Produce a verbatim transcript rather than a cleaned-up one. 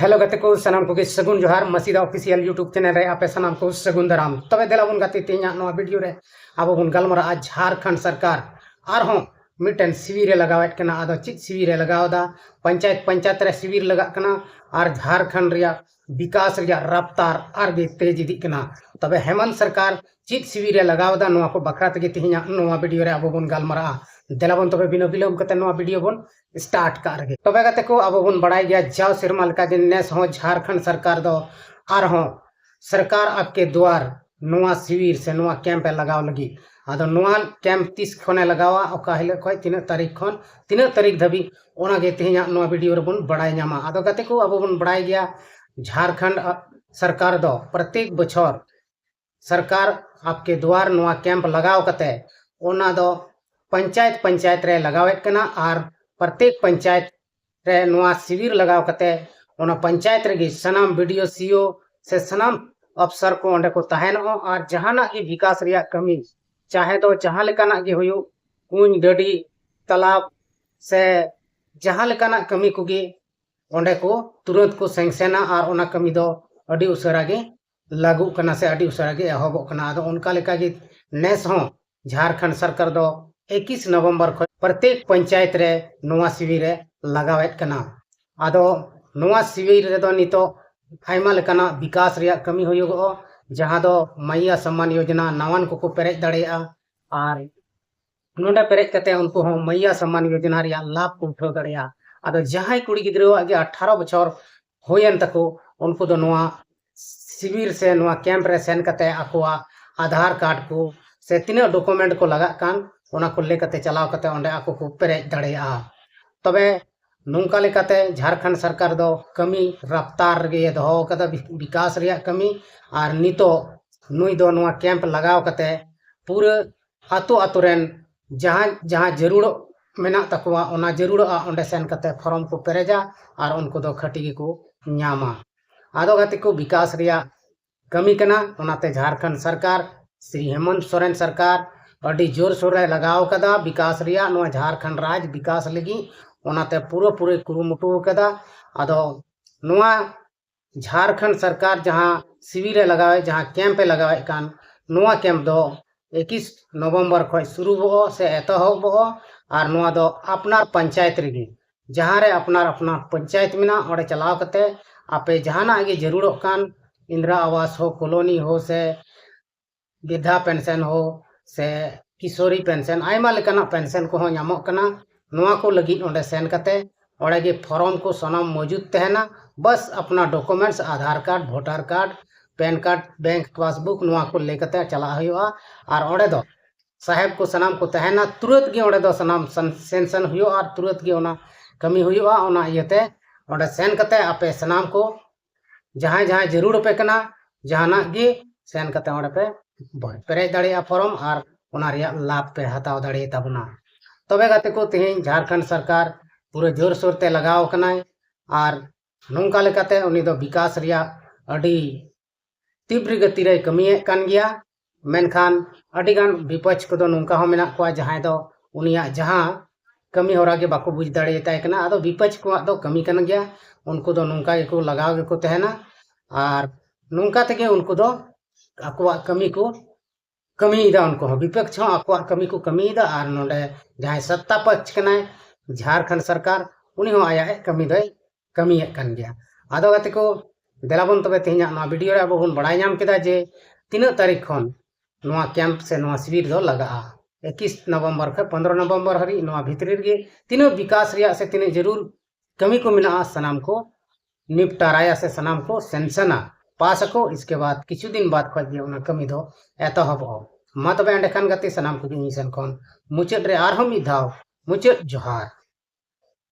Hello ᱜᱟᱛᱮ ᱠᱚ, ᱥᱟᱱᱟᱢ ᱠᱚᱜᱮ ᱥᱟᱹᱜᱩᱱ ᱡᱚᱦᱟᱨ᱾ ᱢᱟᱥᱤᱫᱟ ᱚᱯᱷᱤᱥᱤᱭᱟᱞ YouTube ᱪᱮᱱᱮᱞ ᱨᱮ ᱟᱯᱮ ᱥᱟᱱᱟᱢ ᱠᱚ ᱥᱟᱹᱜᱩᱱ ᱫᱟᱨᱟᱢ᱾ ᱛᱚᱵᱮ ᱫᱮᱞᱟ ᱵᱚᱱ ᱜᱟᱛᱮ, ᱛᱮᱦᱮᱧᱟᱜ ᱱᱚᱣᱟ ᱵᱷᱤᱰᱤᱭᱳ ᱨᱮ ᱟᱵᱚ ᱵᱚᱱ ᱜᱟᱞᱢᱟᱨᱟᱜᱼᱟ ᱡᱷᱟᱲᱠᱷᱚᱸᱰ ᱥᱚᱨᱠᱟᱨ ᱟᱨᱦᱚᱸ ᱢᱤᱫᱴᱮᱱ ᱥᱤᱵᱤᱨ ᱮ ᱞᱟᱜᱟᱣᱮᱫ ᱠᱟᱱᱟ᱾ ᱟᱫᱚ ᱪᱮᱫ ᱥᱤᱵᱤᱨ ᱮ ᱞᱟᱜᱟᱣ ᱮᱫᱟ? ᱯᱚᱧᱪᱟᱭᱮᱛ ᱯᱚᱧᱪᱟᱭᱮᱛ ᱨᱮ ᱥᱤᱵᱤᱨ ᱞᱟᱜᱟᱜ ᱠᱟᱱᱟ ᱟᱨ ᱡᱷᱟᱲᱠᱷᱚᱸᱰ ᱨᱮᱭᱟᱜ ᱵᱤᱠᱟᱥ ᱨᱮᱭᱟᱜ ᱨᱟᱯᱛᱟᱨ ᱟᱨᱜᱮ ᱛᱮᱡᱽ ᱤᱫᱤᱜ ᱠᱟᱱᱟ᱾ ᱛᱚᱵᱮ ᱦᱮᱢᱚᱱᱛ ᱥᱚᱨᱠᱟᱨ ᱪᱮᱫ ᱥᱤᱵᱤᱨ ᱮ ᱞᱟᱜᱟᱣ ᱮᱫᱟ, ᱱᱚᱣᱟ ᱠᱚ ᱵᱟᱠᱷᱨᱟ ᱛᱮᱜᱮ ᱛᱮᱦᱮᱧᱟᱜ ᱱᱚᱣᱟ ᱵᱷᱤᱰᱤᱭᱳ ᱨᱮ ᱟᱵᱚ ᱵᱚᱱ ᱜᱟᱞᱢᱟᱨᱟᱜᱼᱟ᱾ ᱫᱮᱞᱟ ᱵᱚᱱ ᱛᱚᱵᱮ ᱵᱤᱱᱟᱹ ᱵᱤᱞᱚᱢ ᱠᱟᱛᱮ ᱱᱚᱣᱟ ᱵᱷᱤᱰᱤᱭᱳ ᱵᱚᱱ ᱥᱴᱟᱨᱴ ᱠᱟᱜ ᱨᱮᱜᱮ᱾ ᱛᱚᱵᱮ ᱜᱟᱛᱮ ᱠᱚ, ᱟᱵᱚ ᱵᱚᱱ ᱵᱟᱲᱟᱭ ᱜᱮᱭᱟ ᱡᱟᱣ ᱥᱮᱨᱢᱟ ᱞᱮᱠᱟ ᱜᱮ ᱱᱮᱥ ᱦᱚᱸ ᱡᱷᱟᱲᱠᱷᱚᱸᱰ ᱥᱚᱨᱠᱟᱨ ᱫᱚ ᱟᱨᱦᱚᱸ ᱥᱚᱨᱠᱟᱨ ᱟᱯᱠᱮ ᱫᱩᱣᱟᱨ ᱱᱚᱣᱟ ᱥᱤᱵᱤᱨ ᱥᱮ ᱱᱚᱣᱟ ᱠᱮᱢᱯ ᱮ ᱞᱟᱜᱟᱣ ᱞᱟᱹᱜᱤᱫ᱾ ᱟᱫᱚ ᱱᱚᱣᱟ ᱠᱮᱢᱯ ᱛᱤᱥ ᱠᱷᱚᱱᱮ ᱞᱟᱜᱟᱣᱟ, ᱚᱠᱟ ᱦᱤᱞᱳᱜ ᱠᱷᱚᱱ ᱛᱤᱱᱟᱹᱜ ᱛᱟᱹᱨᱤᱠᱷ ᱠᱷᱚᱱ ᱛᱤᱱᱟᱹᱜ ᱛᱟᱹᱨᱤᱠᱷ ᱫᱷᱟᱹᱵᱤᱡ, ᱚᱱᱟᱜᱮ ᱛᱮᱦᱮᱧᱟᱜ ᱱᱚᱣᱟ ᱵᱷᱤᱰᱤᱭᱳ ᱨᱮᱵᱚᱱ ᱵᱟᱲᱟᱭ ᱧᱟᱢᱟ᱾ ᱟᱫᱚ ᱜᱟᱛᱮ ᱠᱚ, ᱟᱵᱚ ᱵᱚᱱ ᱵᱟᱲᱟᱭ ᱜᱮᱭᱟ ᱡᱷᱟᱲᱠᱷᱚᱸᱰ ᱥᱚᱨᱠᱟᱨ ᱫᱚ ᱯᱨᱚᱛᱮᱠ ᱵᱚᱪᱷᱚᱨ ᱥᱚᱨᱠᱟᱨ ᱟᱯᱠᱮ ᱫᱩᱣᱟᱨ ᱱᱚᱣᱟ ᱠᱮᱢᱯ ᱞᱟᱜᱟᱣ ᱠᱟᱛᱮ ᱚᱱᱟ ᱫᱚ ᱯᱚᱧᱪᱟᱭᱮᱛ ᱯᱚᱧᱪᱟᱭᱮᱛ ᱨᱮ ᱞᱟᱜᱟᱣᱮᱫ ᱠᱟᱱᱟ ᱟᱨ ᱯᱨᱚᱛᱮᱠ ᱯᱚᱧᱪᱟᱭᱮᱛ ᱨᱮ ᱱᱚᱣᱟ ᱥᱤᱵᱤᱨ ᱞᱟᱜᱟᱣ ᱠᱟᱛᱮ ᱚᱱᱟ ᱯᱚᱧᱪᱟᱭᱮᱛ ᱨᱮᱜᱮ ᱥᱟᱱᱟᱢ ᱵᱤᱰᱤᱳ, ᱥᱤᱳ ᱥᱮ ᱥᱟᱱᱟᱢ ᱚᱯᱥᱚᱨ ᱠᱚ ᱚᱸᱰᱮ ᱠᱚ ᱛᱟᱦᱮᱱᱚᱜᱼᱟ ᱟᱨ ᱡᱟᱦᱟᱱᱟᱜ ᱜᱮ ᱵᱤᱠᱟᱥ ᱨᱮᱭᱟᱜ ᱠᱟᱹᱢᱤ, ᱪᱟᱦᱮ ᱫᱚ ᱡᱟᱦᱟᱸ ᱞᱮᱠᱟᱱᱟᱜ ᱜᱮ ᱦᱩᱭᱩᱜ, ᱠᱩᱧ, ᱰᱟᱹᱰᱤ, ᱛᱟᱞᱟᱵ ᱥᱮ ᱡᱟᱦᱟᱸ ᱞᱮᱠᱟᱱᱟᱜ ᱠᱟᱹᱢᱤ ᱠᱚᱜᱮ ᱚᱸᱰᱮ ᱠᱚ ᱛᱩᱨᱟᱹᱛ ᱠᱚ ᱥᱮᱝᱥᱮᱱᱟ ᱟᱨ ᱚᱱᱟ ᱠᱟᱹᱢᱤ ᱫᱚ ᱟᱹᱰᱤ ᱩᱥᱟᱹᱨᱟ ᱜᱮ ᱞᱟᱹᱜᱩᱜ ᱠᱟᱱᱟ ᱥᱮ ᱟᱹᱰᱤ ᱩᱥᱟᱹᱨᱟ ᱜᱮ ᱮᱦᱚᱵᱚᱜ ᱠᱟᱱᱟ᱾ ᱟᱫᱚ ᱚᱱᱠᱟ ᱞᱮᱠᱟᱜᱮ ᱱᱮᱥ ᱦᱚᱸ ᱡᱷᱟᱲᱠᱷᱚᱸᱰ ᱥᱚᱨᱠᱟᱨ ᱫᱚ ᱮᱠᱤᱥ ᱱᱚᱵᱷᱮᱢᱵᱚᱨ ᱠᱷᱚᱱ ᱯᱨᱚᱛᱮᱠ ᱯᱚᱧᱪᱟᱭᱮᱛ ᱨᱮ ᱱᱚᱣᱟ ᱥᱤᱵᱤᱨ ᱮ ᱞᱟᱜᱟᱣᱮᱫ ᱠᱟᱱᱟ᱾ ᱟᱫᱚ ᱱᱚᱣᱟ ᱥᱤᱵᱤᱨ ᱨᱮᱫᱚ ᱱᱤᱛᱚᱜ ᱟᱭᱢᱟ ᱞᱮᱠᱟᱱᱟᱜ ᱵᱤᱠᱟᱥ ᱨᱮᱭᱟᱜ ᱠᱟᱹᱢᱤ ᱦᱩᱭᱩᱜᱚᱜᱼᱟ, ᱡᱟᱦᱟᱸ ᱫᱚ ᱢᱟᱭᱭᱟ ᱥᱚᱢᱢᱟᱱ ᱭᱳᱡᱚᱱᱟ ᱱᱟᱣᱟᱱ ᱠᱚᱠᱚ ᱯᱮᱨᱮᱡ ᱫᱟᱲᱮᱭᱟᱜᱼᱟ ᱟᱨ ᱱᱚᱰᱮ ᱯᱮᱨᱮᱡ ᱠᱟᱛᱮ ᱩᱱᱠᱩ ᱦᱚᱸ ᱢᱟᱭᱭᱟ ᱥᱚᱢᱢᱟᱱ ᱭᱳᱡᱚᱱᱟ ᱨᱮᱭᱟᱜ ᱞᱟᱵᱷ ᱠᱚ ᱩᱴᱷᱟᱹᱣ ᱫᱟᱲᱮᱭᱟᱜᱼᱟ᱾ ᱟᱫᱚ ᱡᱟᱦᱟᱸᱭ ᱠᱩᱲᱤ ᱜᱤᱫᱽᱨᱟᱹᱣᱟᱜ ᱜᱮ ᱟᱴᱷᱟᱨᱚ ᱵᱚᱪᱷᱚᱨ ᱦᱩᱭᱮᱱ ᱛᱟᱠᱚ, ᱩᱱᱠᱩ ᱫᱚ ᱱᱚᱣᱟ ᱥᱤᱵᱤᱨ ᱥᱮ ᱱᱚᱣᱟ ᱠᱮᱢᱯ ᱨᱮ ᱥᱮᱱ ᱠᱟᱛᱮ ᱟᱠᱚᱣᱟᱜ ᱟᱫᱷᱟᱨ ᱠᱟᱨᱰ ᱠᱚ ᱥᱮ ᱛᱤᱱᱟᱹᱜ ᱰᱚᱠᱩᱢᱮᱱᱴ ᱠᱚ ᱞᱟᱜᱟᱜ ᱠᱟᱱ, ᱚᱱᱟ ᱠᱚ ᱞᱟᱹᱭ ᱠᱟᱛᱮ ᱪᱟᱞᱟᱣ ᱠᱟᱛᱮ ᱚᱸᱰᱮ ᱟᱠᱚ ᱠᱚ ᱯᱮᱨᱮᱡ ᱫᱟᱲᱮᱭᱟᱜᱼᱟ᱾ ᱛᱚᱵᱮ ᱱᱚᱝᱠᱟ ᱞᱮᱠᱟᱛᱮ ᱡᱷᱟᱲᱠᱷᱚᱸᱰ ᱥᱚᱨᱠᱟᱨ ᱫᱚ ᱠᱟᱹᱢᱤ ᱨᱟᱯᱛᱟᱨ ᱨᱮᱜᱮ ᱫᱚᱦᱚ ᱟᱠᱟᱫᱟ, ᱵᱤ-, ᱵᱤᱠᱟᱥ ᱨᱮᱭᱟᱜ ᱠᱟᱹᱢᱤ᱾ ᱟᱨ ᱱᱤᱛᱚᱜ ᱱᱩᱭ ᱫᱚ ᱱᱚᱣᱟ ᱠᱮᱢᱯ ᱞᱟᱜᱟᱣ ᱠᱟᱛᱮ ᱯᱩᱨᱟᱹ ᱟᱛᱳ ᱟᱛᱳ ᱨᱮᱱ ᱡᱟᱦᱟᱸ ᱡᱟᱦᱟᱸ ᱡᱟᱹᱨᱩᱲᱚᱜ ᱢᱮᱱᱟᱜ ᱛᱟᱠᱚᱣᱟ, ᱚᱱᱟ ᱡᱟᱹᱨᱩᱲᱚᱜᱼᱟ, ᱚᱸᱰᱮ ᱥᱮᱱ ᱠᱟᱛᱮ ᱯᱷᱚᱨᱚᱢ ᱠᱚ ᱯᱮᱨᱮᱡᱟ ᱟᱨ ᱩᱱᱠᱩ ᱫᱚ ᱠᱷᱟᱹᱴᱤ ᱜᱮᱠᱚ ᱧᱟᱢᱟ᱾ ᱟᱫᱚ ᱜᱟᱛᱮ ᱠᱚ, ᱵᱤᱠᱟᱥ ᱨᱮᱭᱟᱜ ᱠᱟᱹᱢᱤ ᱠᱟᱱᱟ᱾ ᱚᱱᱟᱛᱮ ᱡᱷᱟᱲᱠᱷᱚᱸᱰ ᱥᱚᱨᱠᱟᱨ, ᱥᱨᱤ ᱦᱮᱢᱚᱱᱛ ᱥᱚᱨᱮᱱ ᱥᱚᱨᱠᱟᱨ ᱟᱹᱰᱤ ᱡᱳᱨᱥᱳᱨ ᱮ ᱞᱟᱜᱟᱣ ᱠᱟᱫᱟ ᱵᱤᱠᱟᱥ ᱨᱮᱭᱟᱜ, ᱱᱚᱣᱟ ᱡᱷᱟᱲᱠᱷᱚᱸᱰ ᱨᱟᱡᱽ ᱵᱤᱠᱟᱥ ᱞᱟᱹᱜᱤᱫ᱾ ᱚᱱᱟᱛᱮ ᱯᱩᱨᱟᱹ ᱯᱩᱨᱟᱹᱭ ᱠᱩᱨᱩᱢᱩᱴᱩ ᱠᱟᱫᱟ᱾ ᱟᱫᱚ ᱱᱚᱣᱟ ᱡᱷᱟᱲᱠᱷᱚᱸᱰ ᱥᱚᱨᱠᱟᱨ ᱡᱟᱦᱟᱸ ᱥᱤᱵᱤᱨ ᱮ ᱞᱟᱜᱟᱣᱮᱫ, ᱡᱟᱦᱟᱸ ᱠᱮᱢᱯ ᱮ ᱞᱟᱜᱟᱣᱮᱫ ᱠᱟᱱ, ᱱᱚᱣᱟ ᱠᱮᱢᱯ ᱫᱚ ᱮᱠᱤᱥ ᱱᱚᱵᱷᱮᱢᱵᱚᱨ ᱠᱷᱚᱱ ᱥᱩᱨᱩ ᱵᱚᱜᱼᱟ ᱥᱮ ᱮᱛᱚᱦᱚᱵᱚᱜᱼᱟ᱾ ᱟᱨ ᱱᱚᱣᱟ ᱫᱚ ᱟᱯᱱᱟᱨ ᱯᱚᱧᱪᱟᱭᱮᱛ ᱨᱮᱜᱮ, ᱡᱟᱦᱟᱸ ᱨᱮ ᱟᱯᱱᱟᱨ ᱟᱯᱱᱟᱨ ᱯᱚᱧᱪᱟᱭᱮᱛ ᱢᱮᱱᱟᱜᱼᱟ, ᱚᱸᱰᱮ ᱪᱟᱞᱟᱣ ᱠᱟᱛᱮ ᱟᱯᱮ ᱡᱟᱦᱟᱱᱟᱜ ᱜᱮ ᱡᱟᱹᱨᱩᱲᱚᱜ ᱠᱟᱱ, ᱤᱱᱫᱨᱟ ᱟᱵᱟᱥ ᱦᱳ, ᱠᱚᱞᱳᱱᱤ ᱦᱳ ᱥᱮ ᱵᱤᱨᱫᱷᱟ ᱯᱮᱱᱥᱚᱱ ᱦᱳ ᱥᱮ ᱠᱤᱥᱳᱨᱤ ᱯᱮᱱᱥᱚᱱ, ᱟᱭᱢᱟ ᱞᱮᱠᱟᱱᱟᱜ ᱯᱮᱱᱥᱚᱱ ᱠᱚᱦᱚᱸ ᱧᱟᱢᱚᱜ ᱠᱟᱱᱟ᱾ ᱱᱚᱣᱟ ᱠᱚ ᱞᱟᱹᱜᱤᱫ ᱚᱸᱰᱮ ᱥᱮᱱ ᱠᱟᱛᱮ ᱚᱸᱰᱮ ᱜᱮ ᱯᱷᱚᱨᱚᱢ ᱠᱚ ᱥᱟᱱᱟᱢ ᱢᱚᱡᱩᱫ ᱛᱟᱦᱮᱱᱟ᱾ ᱵᱟᱥ ᱟᱯᱱᱟ documents, Aadhaar card, voter card, PAN card, bank passbook, ᱱᱚᱣᱟ ᱠᱚ ᱞᱟᱹᱭ ᱠᱟᱛᱮ ᱪᱟᱞᱟᱜ ᱦᱩᱭᱩᱜᱼᱟ᱾ ᱟᱨ ᱚᱸᱰᱮ ᱫᱚ ᱥᱟᱦᱮᱵ ᱠᱚ ᱥᱟᱱᱟᱢ ᱠᱚ ᱛᱟᱦᱮᱱᱟ, ᱛᱩᱨᱟᱹᱛ ᱜᱮ ᱚᱸᱰᱮ ᱫᱚ ᱥᱟᱱᱟᱢ ᱥᱮᱱᱥᱚᱱ ᱦᱩᱭᱩᱜᱼᱟ ᱟᱨ ᱛᱩᱨᱟᱹᱛ ᱜᱮ ᱚᱱᱟ ᱠᱟᱹᱢᱤ ᱦᱩᱭᱩᱜᱼᱟ᱾ ᱚᱱᱟ ᱤᱭᱟᱹᱛᱮ ᱚᱸᱰᱮ ᱥᱮᱱ ᱠᱟᱛᱮ ᱟᱯᱮ ᱥᱟᱱᱟᱢ ᱠᱚ ᱡᱟᱦᱟᱸᱭ ᱡᱟᱦᱟᱸᱭ ᱡᱟᱹᱨᱩᱲ ᱟᱯᱮ ᱠᱟᱱᱟ, ᱡᱟᱦᱟᱱᱟᱜ ᱜᱮ ᱥᱮᱱ ᱠᱟᱛᱮ ᱚᱸᱰᱮ ᱯᱮ ᱯᱮᱨᱮᱡ ᱫᱟᱲᱮᱭᱟᱜᱼᱟ ᱯᱷᱚᱨᱚᱢ ᱟᱨ ᱚᱱᱟ ᱨᱮᱭᱟᱜ ᱞᱟᱵᱷ ᱯᱮ ᱦᱟᱛᱟᱣ ᱫᱟᱲᱮᱭᱟᱛᱟ ᱵᱚᱱᱟ᱾ ᱛᱚᱵᱮ ᱜᱟᱛᱮ ᱠᱚ, ᱛᱮᱦᱮᱧ ᱡᱷᱟᱲᱠᱷᱚᱸᱰ ᱥᱚᱨᱠᱟᱨ ᱯᱩᱨᱟᱹ ᱡᱳᱨᱥᱳᱨ ᱛᱮ ᱞᱟᱜᱟᱣ ᱟᱠᱟᱱᱟᱭ ᱟᱨ ᱱᱚᱝᱠᱟ ᱞᱮᱠᱟᱛᱮ ᱩᱱᱤ ᱫᱚ ᱵᱤᱠᱟᱥ ᱨᱮᱭᱟᱜ ᱟᱹᱰᱤ ᱛᱤᱵᱨᱤ ᱜᱟᱹᱛᱤ ᱨᱮᱭ ᱠᱟᱹᱢᱤᱭᱮᱫ ᱠᱟᱱ ᱜᱮᱭᱟ᱾ ᱢᱮᱱᱠᱷᱟᱱ ᱟᱹᱰᱤᱜᱟᱱ ᱵᱤᱯᱚᱠᱷ ᱠᱚᱫᱚ ᱱᱚᱝᱠᱟ ᱦᱚᱸ ᱢᱮᱱᱟᱜ ᱠᱚᱣᱟ, ᱡᱟᱦᱟᱸᱭ ᱫᱚ ᱩᱱᱤᱭᱟᱜ ᱡᱟᱦᱟᱸ ᱠᱟᱹᱢᱤ ᱦᱚᱨᱟ ᱜᱮ ᱵᱟᱠᱚ ᱵᱩᱡᱽ ᱫᱟᱲᱮᱭᱟᱛᱟᱭ ᱠᱟᱱᱟ᱾ ᱟᱫᱚ ᱵᱤᱯᱚᱠᱷ ᱠᱚᱣᱟᱜ ᱫᱚ ᱠᱟᱹᱢᱤ ᱠᱟᱱ ᱜᱮᱭᱟ, ᱩᱱᱠᱩ ᱫᱚ ᱱᱚᱝᱠᱟ ᱜᱮᱠᱚ ᱞᱟᱜᱟᱣ ᱜᱮᱠᱚ ᱛᱟᱦᱮᱱᱟ ᱟᱨ ᱱᱚᱝᱠᱟ ᱛᱮᱜᱮ ᱩᱱᱠᱩ ᱫᱚ ᱟᱠᱚᱣᱟᱜ ᱠᱟᱹᱢᱤ ᱠᱚ ᱠᱟᱹᱢᱤᱭᱮᱫᱟ᱾ ᱩᱱᱠᱩ ᱦᱚᱸ ᱵᱤᱯᱚᱠᱷ ᱦᱚᱸ ᱟᱠᱚᱣᱟᱜ ᱠᱟᱹᱢᱤ ᱠᱚ ᱠᱟᱹᱢᱤᱭᱮᱫᱟ ᱟᱨ ᱱᱚᱰᱮ ᱡᱟᱦᱟᱸᱭ ᱥᱚᱛᱛᱟ ᱯᱚᱠᱷ ᱠᱟᱱᱟᱭ ᱡᱷᱟᱲᱠᱷᱚᱸᱰ ᱥᱚᱨᱠᱟᱨ, ᱩᱱᱤ ᱦᱚᱸ ᱟᱭᱟᱜ ᱠᱟᱹᱢᱤ ᱫᱚᱭ ᱠᱟᱹᱢᱤᱭᱮᱫ ᱠᱟᱱ ᱜᱮᱭᱟ᱾ ᱟᱫᱚ ᱜᱟᱛᱮ ᱠᱚ, ᱫᱮᱞᱟ ᱵᱚᱱ ᱛᱚᱵᱮ ᱛᱮᱦᱮᱧᱟᱜ ᱱᱚᱣᱟ ᱵᱷᱤᱰᱤᱭᱳ ᱨᱮ ᱟᱵᱚ ᱵᱚᱱ ᱵᱟᱲᱟᱭ ᱧᱟᱢ ᱠᱮᱫᱟ ᱡᱮ ᱛᱤᱱᱟᱹᱜ ᱛᱟᱹᱨᱤᱠᱷ ᱠᱷᱚᱱ ᱱᱚᱣᱟ ᱠᱮᱢᱯ ᱥᱮ ᱱᱚᱣᱟ ᱥᱤᱵᱤᱨ ᱫᱚ ᱞᱟᱜᱟᱜᱼᱟ᱾ ᱮᱠᱤᱥ ᱱᱚᱵᱷᱮᱢᱵᱚᱨ ᱠᱷᱚᱱ ᱯᱚᱱᱫᱽᱨᱚ ᱱᱚᱵᱷᱮᱢᱵᱚᱨ ᱦᱟᱹᱨᱤᱡ ᱱᱚᱣᱟ ᱵᱷᱤᱛᱨᱤ ᱨᱮᱜᱮ ᱛᱤᱱᱟᱹᱜ ᱵᱤᱠᱟᱥ ᱨᱮᱭᱟᱜ ᱥᱮ ᱛᱤᱱᱟᱹᱜ ᱡᱟᱹᱨᱩᱲ ᱠᱟᱹᱢᱤ ᱠᱚ ᱢᱮᱱᱟᱜᱼᱟ, ᱥᱟᱱᱟᱢ ᱠᱚ ᱱᱤᱯᱴᱟᱨᱟᱭᱟ ᱥᱮ ᱥᱟᱱᱟᱢ ᱠᱚ ᱥᱮᱱᱥᱚᱱᱟ, ᱯᱟᱥ ᱟᱠᱚ᱾ ᱤᱥᱠᱮ ᱵᱟᱫ ᱠᱤᱪᱷᱩ ᱫᱤᱱ ᱵᱟᱫ ᱠᱷᱚᱱ ᱜᱮ ᱚᱱᱟ ᱠᱟᱹᱢᱤ ᱫᱚ ᱮᱛᱚᱦᱚᱵᱚᱜᱼᱟ᱾ ᱢᱟ ᱛᱚᱵᱮ ᱮᱸᱰᱮᱠᱷᱟᱱ ᱜᱟᱛᱮ, ᱥᱟᱱᱟᱢ ᱠᱚᱜᱮ ᱤᱧ ᱥᱮᱱ ᱠᱷᱚᱱ ᱢᱩᱪᱟᱹᱫ ᱨᱮ ᱟᱨᱦᱚᱸ ᱢᱤᱫ ᱫᱷᱟᱣ ᱢᱩᱪᱟᱹᱫ ᱡᱚᱦᱟᱨ᱾